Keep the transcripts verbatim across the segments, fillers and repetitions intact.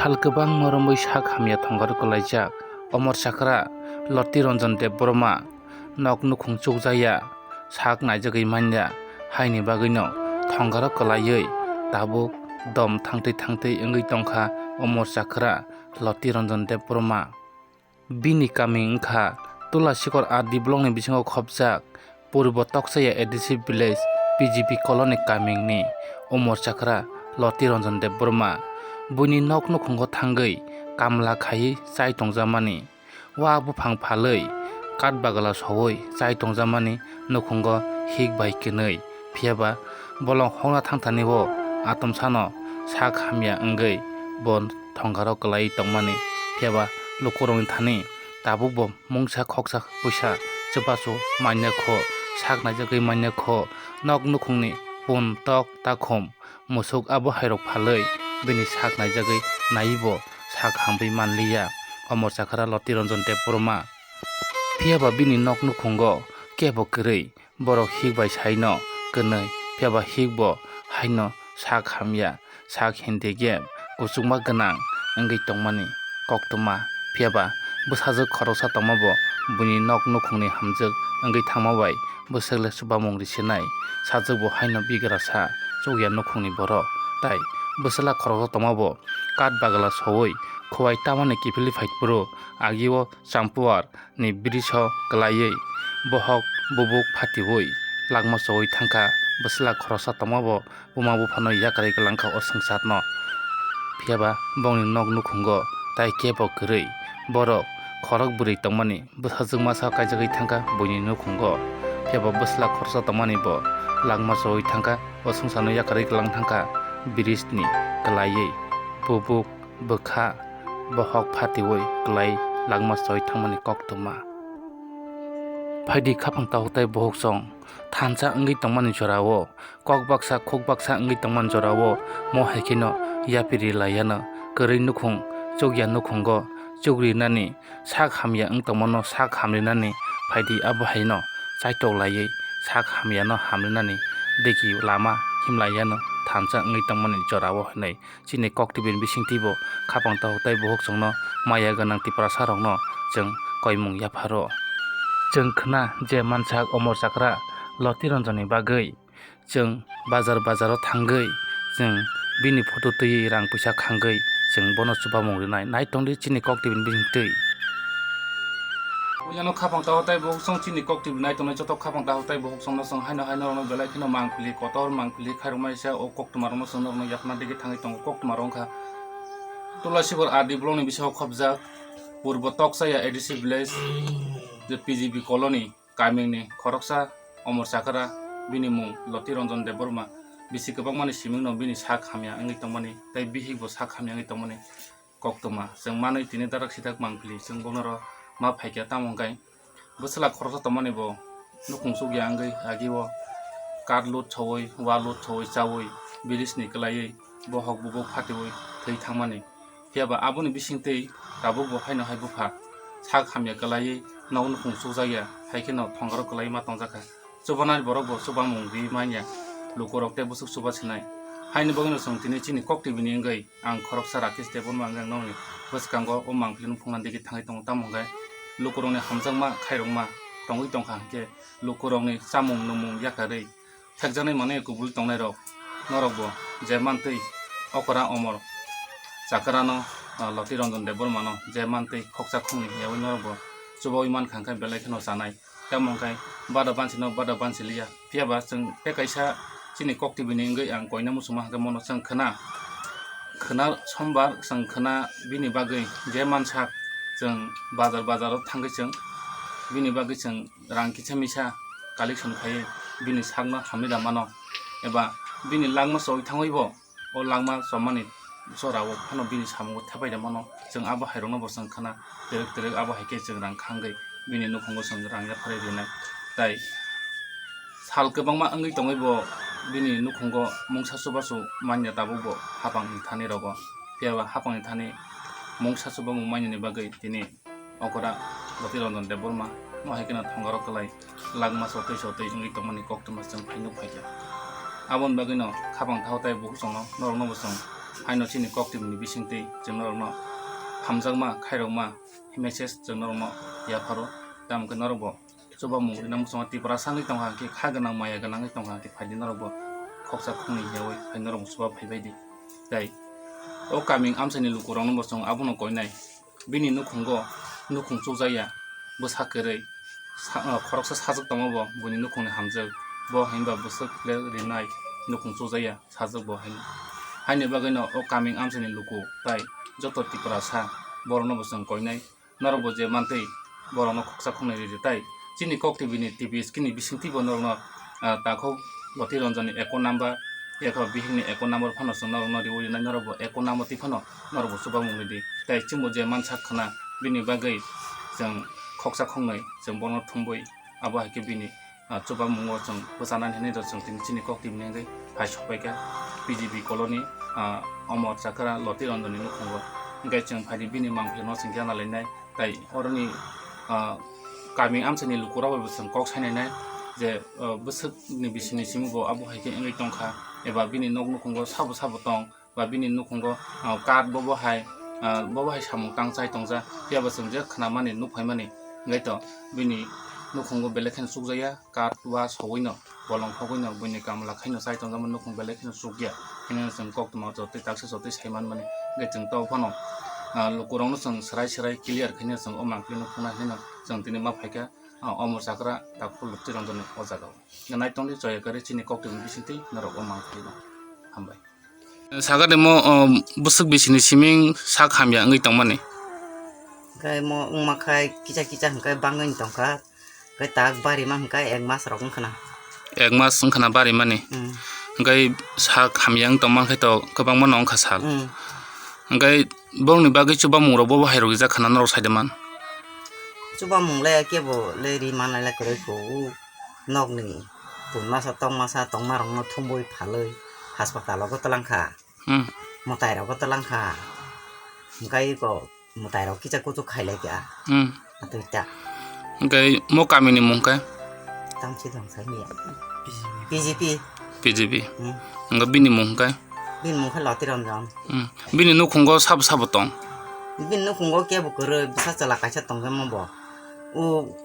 Sal kwbangma romwi sak hamya thongaro kwlaijak Omor Chakra Loti Ranjan Debbarma nok nukhung chukjakya sak naijagwi manya haini bagwino thongaro kwlaiwi tabuk dom thangtwi thangtwi wngwi tongkha Omor Chakra Loti Ranjan Debbarma. Bini kami wngkha Tulasikor R D blockni bisingo khopjak Purbo Toksaya A D C village P G P colony kamingni Omor Chakra Loti Ranjan Debbarma. Buini nok nukhungo thangwi kamla khaiwi chai tongjakmani. Wa buphang phalwi kat bagala sowi chai tongjakmani nukhungo hik bai kwnwi. Phiyaba bolong hokna thangthani o atomsano sak hamya wngwi bo thongaro kwlaiwi tongmani. Phiyaba lukurokni thani tabukbo mungsa khoksa puisa chubachu manya kho, sak naijagwi manya kho, nok nukhungni pun tok takhum musuk abo hairok phalwi bini sak naijagwi naiwi bo sak hamwi manliya Omor Chakra Loti Ranjan Debbarma. Phiyaba bini nok nukhungo kebo kwrwi. Borok hik bai saino kwnwi, phiyaba hik bo haino sak hamya, sak hindegem kuchukma gwnang wngwi tongmani koktwma. Phiyaba bwsajwk khoroksa tongmabo buini nok nukhungni hamjwk wngwi thangma bai bwswkle chubamung risinai sajwkbo haino bigrasa chukya nukhungni borok. Tai bwswla khoroksa tongmabo kat bagala sowi khowai tamani kiphilwi phai phuru agio champuar ni bridge o kwlaiwi bohok bubuk phatiwi langma chowi thangkha. Bwswla khoroksa tongmabo buma buphano yakarwi kwlangkha o swngcharno. Phiyaba bongni nok nukhungo tai kebo kwrwi borok khorok bwrwi tongmani bwsajwk masa kaijagwi thangkha buini nukhungo. Phiyaba bwswla khoroksa tongmani bo langma chowi thangkha o swngcharno yakarwi kwlang thangkha bridge ni kwlaiwi bubuk bwkha bohok phatiwi kwlai langma choi thangmani koktwma. Phaidi khapang takhuk tai bohok song thansa wngwi tongmani jorao kok baksa khuk baksa wngwi tongmani jorao mo hai kheno yapiri laiyano kwrwi nukhung chukya nukhungo chukrinani sak hamya wng tongmano sak hamrinani phaidi abo haino chaitok laiwi sak hamyano hamrinani digi lama himlaiyano thansa wngwi tongmani jorao hinwi. Chini koktwbini bisingtwibo khapang takhuk tai bohok chwngno maya gwnang Tiprasarokno chwng koimung yapharo. Chwng khna je mansak Omor Chakra Loti Ranjani bagwi chwng bazar bazaro thangwi chwng bini photo twiwi rang puisa khangwi chwng bono chubamung rinai. Naitongdi chini koktwbini bisingtwi. Puilano khapang takhuk tai bohok chwng chini koktwbini naitongnai joto khapang takhuk tai bohok chwngno chwng haino haino rokno belai kheno mangpili kotor mangpili khairokmaisa o koktwmarokno chwng norokno yaphana digi thangwi tongo. Koktwmarok wngkha Tulasikor R D blockni bisingo khopjak Purbo Toksaya A D C village, je P G B colony kamingni khoroksa Omor Chakra, bini mung Loti Ranjan Debbarma. Bisi kwbangmani simingno bini sak hamya wngwi tongmani tei bihikbo sak hamya wngwi tongmani. Koktwma chwng manwi tini darak sidak mangpili chwng bono ro ma phaikha, tamo hwnkhe bwswla khoroksa tongmani bo nukhung chukya wngwi agio kar lut sowi, wa lut sowi chawi, bilisni kwlaiwi bohok bubuk phatiwi thwi thangmani. Phiyaba aboni bisingtwi tabukbo haino hai bupha sak hamya kwlaiwi nok nukhung chukjakya, hai kheno thongaro kwlaiwi ma tongjakha. Chubanai borok bo chubamung ri manya, lukurok tei bwswk chuba sinai. Haini bagwino chwng tini chini koktwbini wngwi ang khoroksa Rakesh Debbarma wngwi ang nokni bwskango o mangpili phungna digi thangwi tongo, tamo hwnkhe lukurokni hamjakma khairokma tongwi tongkha, hinkhe lukurokni chamung nwngmung yakarwi thekjaknai manwi kubul tongnairok norokbo je mantwi okora Omor Chakrano, ah, Loti Ranjan Debbarmano je mantwi khoksa khokni yaui norokbo chubaui mankha, hwnkhe belai kheno chanai. Tamo hwnkhe bada bansino bada bansi liya. Phiyaba chwng tei kaisa chini koktwbini wngwi ang koina muchungma hwnkhe mono chwng khwna, khwna sombar chwng khwna bini bagwi je mansak chwng bazar bazaro thangwi chwng bini bagwi chwng rang kisa misa collection khaiwi bini sakno hamwi da mano eba bini langma choi thangwibo o langma chomani jorao phano bini samungo thepai da mano. Chwng abo hairokno bo chwng khwna twrwk twrwk abo hai khe chwng rang khangwi bini nukhungo chwng rang yapharwi rinai. Tai sal kwbangma wngwi tongwi bo bini nukhungo mungsa chubachu manya tabukbo hapangni thani rogo. Phiyaba hapangni thani mungsa chubamung manyani bagwi tini okora Loti Ranjan Debbarma mo hai kheno thongaro kwlai langma sotwi sotwi wngwi tongmani koktwma chwng phai nuk phaikha. Aboni bagwino khapang thaw tai bukhuk chwngno norokno bo chwng Haino chini kok twi bini bisingtwi chwng norokno hamjakma khairokma message chwng norokno yapharo. Tamo khe norokbo chubamung rina muchungo Tiprasa wngwi tongkha hwnkhe kha gwnang maya gwnang wngwi tongkha hwnkhe phaidi norokbo khoksa khoknwi yaui phai norokbo chuba phaibaidi. Tei o kaming amchaini lukurokno bo chwng abono koinai. Bini nukhungo nukhung chukjakya bwsa kwrwi sa-, ah, khoroksa sajwk tongo bo buini nukhungni hamjwk. Bo hinba bwswk le rinai nukhung chukjakya sajwk bo haino. Haini bagwino o kaming amchaini luku tai joto Tiprasa borokno bo chwng koinai. Norokbo je mantwi borokno khoksa khoknwi ridi tai chini kok twi bini T V screen ni bisingtwi bo norokno, ah, takhuk Loti Ranjani account number, yakho bihikni account number phano chwng norokno riwi rinai, norokbo account number twi phano norokbo chubamung ridi. Tai chwngbo je mansa khna bini bagwi chwng khoksa khoknwi chwng bono thumbui abo hai khe bini, ah, chubamungo chwng bwchanani hinwi rw chwng tini chini kok twi bini wngwi phai sokpaikha P G B colony, ah, Omor Chakra Loti Ranjani nukhungo. Hwnkhe chwng phaidi bini mangpilno chwng gana lainai. Tai oroni, ah, kami amchaini lukurok bai bo chwng kok sainainai je, ah, bwswkni bisingni simi bo abo hai khe wngwi tongkha, eba bini nok nukhungo sabo sabo tong, ba bini nukhungo, ah, kath bobo hai, ah, bobo hai samung tang chai tongja, phiya bo chwng je khnamani nukphaimani, hwnkhe to bini nukhungo belai kheno chukjakya, kath wa sogwino. Bolong khogwino buini kamla khaino chai tongjakma nukhung belai kheno chukya. Hinwi chwng koktwma jotoi taksa jotoi sai manmani. Hwnkhe chwng tei phano, ah, lukurokno chwng swrai swrai clear khaino chwng o mangpilino phunukna hinwi chwng tini ma phaikha, ah, Omor Chakra Takhuk Loti Ranjani o jagao. Naitongdi choya kwrwi chini koktwmani bisingtwi norok o mangpilino. Hambai. Sakha de mo, um, bwswk bisini siming sak hamya wngwi tongmani. Hwnkhe mo wngma khai kisa kisa hwnkhe bangwi tongkha. Hwnkhe tak barima hwnkhe ek mas rok wngkhana. Ek mas wngkhana barimani. Hmm. Hwnkhe sak hamya wng tongma khe to kwbangma no wngkha sal. Hmm. Hwnkhe borokni bagwi chubamung rok bobo hai rok rijak khana norok saide man. Chubamung le kebo le ri manai le kwrwi kho. Nokni tun masa tong masa tongma rokno thumbui phalwi haspatalo go twlang kha. Hmm. Mwtai rok go twlang kha. Hwnkhe iko mwtai rok kisa kuchuk khailai kha. Hmm. Atwi ta. Hwnkhe mo kamini mung khe? Tamchi dong sai miya. P G P. P G P. Hmm. Hwnkhe bini mung khe? Bini mung khe Loti Ranjan. Hmm. Bini nukhungo sabo sabo tong? Bini nukhungo kebo kwrwi bwsa chwla kaisa tongjakma bo. O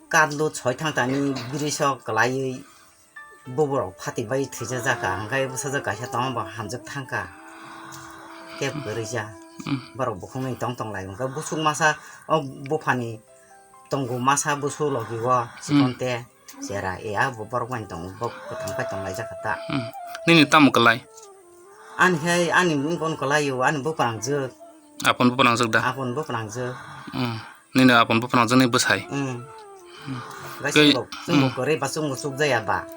Kadlu choi thang tani biri sok kwlaiwi boborok phati bai thwijajak kha, hwnkhe bwsajwk kaisa tongma bo hamjwk thang kha. Kebo kwrwija. Hmm. Borok bukhukni tong tong lai, hwnkhe busuk masa, o buphani tongo masa busu logi o, hmm, chikon te chera, e abo borok bai tongo, bo kwthang pai tong laijak kha ta. Hmm. Nini tamo kwlai? Ani hai, ani wngkon kwlai o, ani buprangjwk. Apon buprangjwk da? Apon buprangjwk. Hmm. Nini apon buphango jani bwsai. Mm. Gai Kei, chwngbo, chwngbo mm. Kwrwi ba chwngbo chukjaya ba.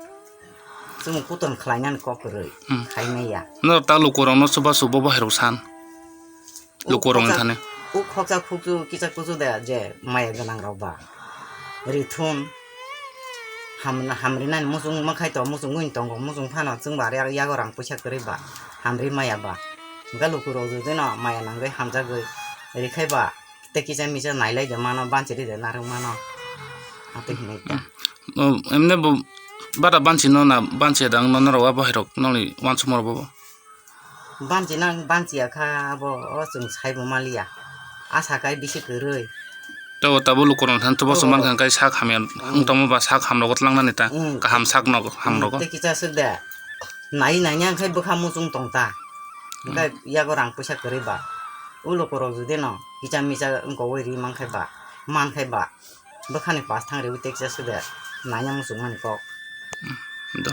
Chwngbo kuton khlainani kok kwrwi. Mm. Khaimaya. Norok ta lukurokno chubachu bo bahai rok san. Lukurokni thani. Uk khoksa khukchu kisa kuchu da je maya gwnang rok ba. Rithun. Ham, hamrinani muchung makhai to muchungwi tongo, muchung phano chwngbo ari yago rang puisa kwrwi ba. Hamri maya ba. Hwnkhe lukurok jodi no maya nangwi hamjagwi rikhai ba. Tei kisa misa nailai de mano, banchiri de narwk mano. Atwi hinwi ta. O, emne bo bara banchi no na, banchi dang no norok abo hai rok noni wansukma rok bo. Banchi nang, banchi ya kha abo, o chwng sai bo maliya. Asa kai bisi kwrwi. Tabo, tabo lukurok thani chubachu mankha hwnkhe sak hamya wng tongma ba sak hamrogo tlangnani ta. Mm. Kaham sak no hamrogo. Mm, tei kisa swk de. Nai nai nang khai bwkha muchung tong ta. Hwnkhe yago rang puisa kwrwi ba. O lukurok jodi no kisa misa wngkogwi ri mankhai ba, mankhai ba, bwkhani pas thang riwi teksa sude naina muchungmani kok. Do.